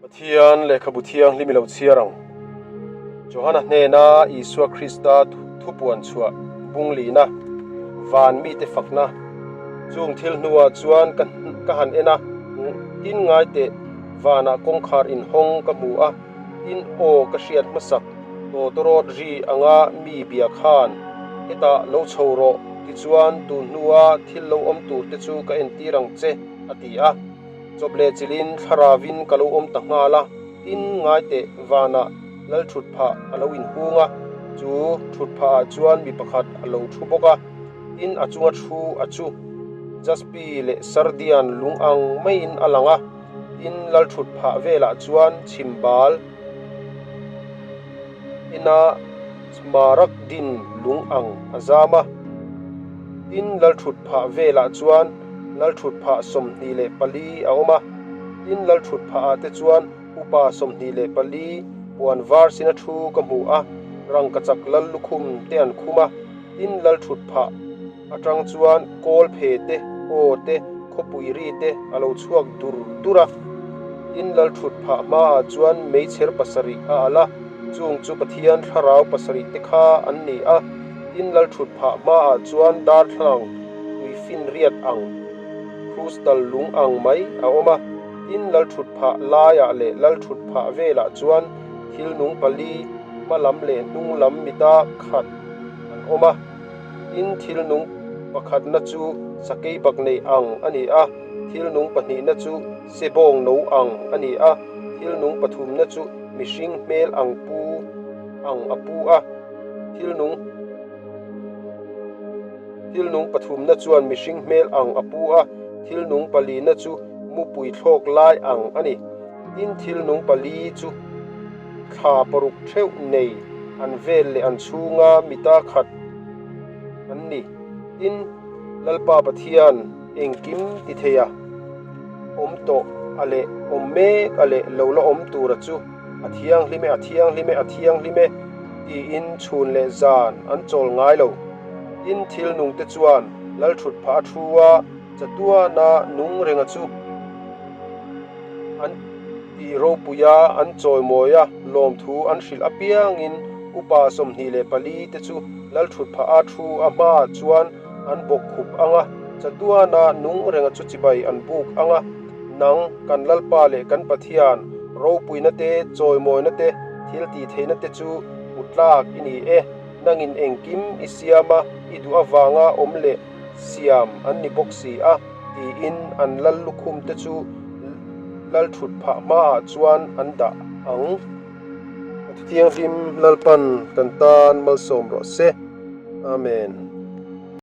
Pathian lehkhabu thianghlim i lo chhiar ang. Johana hnena Isua Krista thupuan chhuah bung lina van mite fakna chung thil hnuah chuan ka han en a, tin ngai teh vanah kawngkhar inhawng ka hmu a, tin aw ka hriat hmasak tawtawrawt ri anga mi bia khan hetah lo chho rawh tichuan tun hnua thil lo awm tur te chu ka entir ang che a ti a. Chawp leh chilhin thlaravin ka lo awm ta nghal a, tin ngai teh vanah lal thut phah a lo inhung a, chu thut phah ah chuan mi pakhat a lo thu bawk a, tin a chunga thu a chu Jaspi leh Sardian lung ang maiin a lang a, tin lal thut phah velah chuan chhimbal ina Smaragdin lung ang a zam a, tin lal thut phah velah chuan Lalthut phah 24 a awm a, tin lalthut phah ah te chuan upa 24 puan var sina thu ka hmu a, rangkachak lal lukhum te an khum a, tin lalthut phah atang chuan kawl phe te, aw te, khawpui ri te a lo chhuak dur dur a, tin lalthut phah hma ah chuan meichher pasarih a alh a, chung chu Pathian thlarau pasarih te kha an ni a, tin lalthut phah hma ah chuan darthlalang tui finriat ang, krustal lung ang mai a awm a, tin lalthut phah laiah leh lalthut phah velah chuan thil nung pali hma lam leh hnung lam mita khat an awm a, tin thil nung pakhatna chu sakei bak nei ang a ni a, thil nung pahnihna chu sebawng no ang a ni a, thil nung pathumna chu mihring hmel ang pu ang a pu a, thil nung. Thil nung pathumna chuan mihring hmel ang a pu a, thil nung palina chu mupui thlawk lai ang a ni. Tin, thil nung pali chu thla paruk theuh nei an vel leh an chhunga mita khat an ni. Tin, Lalpa Pathian engkim ti thei a, awm tawh a leh awm mek a leh lo la awm tura chu a thianghlim e, a thianghlim e, a thianghlim e tiin chhun leh zan an chawl ngai lo. Tin, thil nungte chuan Lalthut phah a thu a, chatuana nung renga chu an tih ropui a, an chawimawi a, lawmthu an hrilh apiangin upa 24 te chu Lalthut phah a thu a hmaah chuan an bawk khup ang a, chatuana nung renga chu chibai an buk ang a, nang kan Lalpa leh kan Pathian ropuina te, chawimawina te, thil tih theihna te chu hmu tlak i ni e. Nangin engkim i siam a, i duh avanga awm leh siam an ni bawk si a, tiin an lal lukhum te chu lal thut phah hmaah chuan an dah ang. Pathianghlim Lalpan kan tan malsawm rawh se. Amen.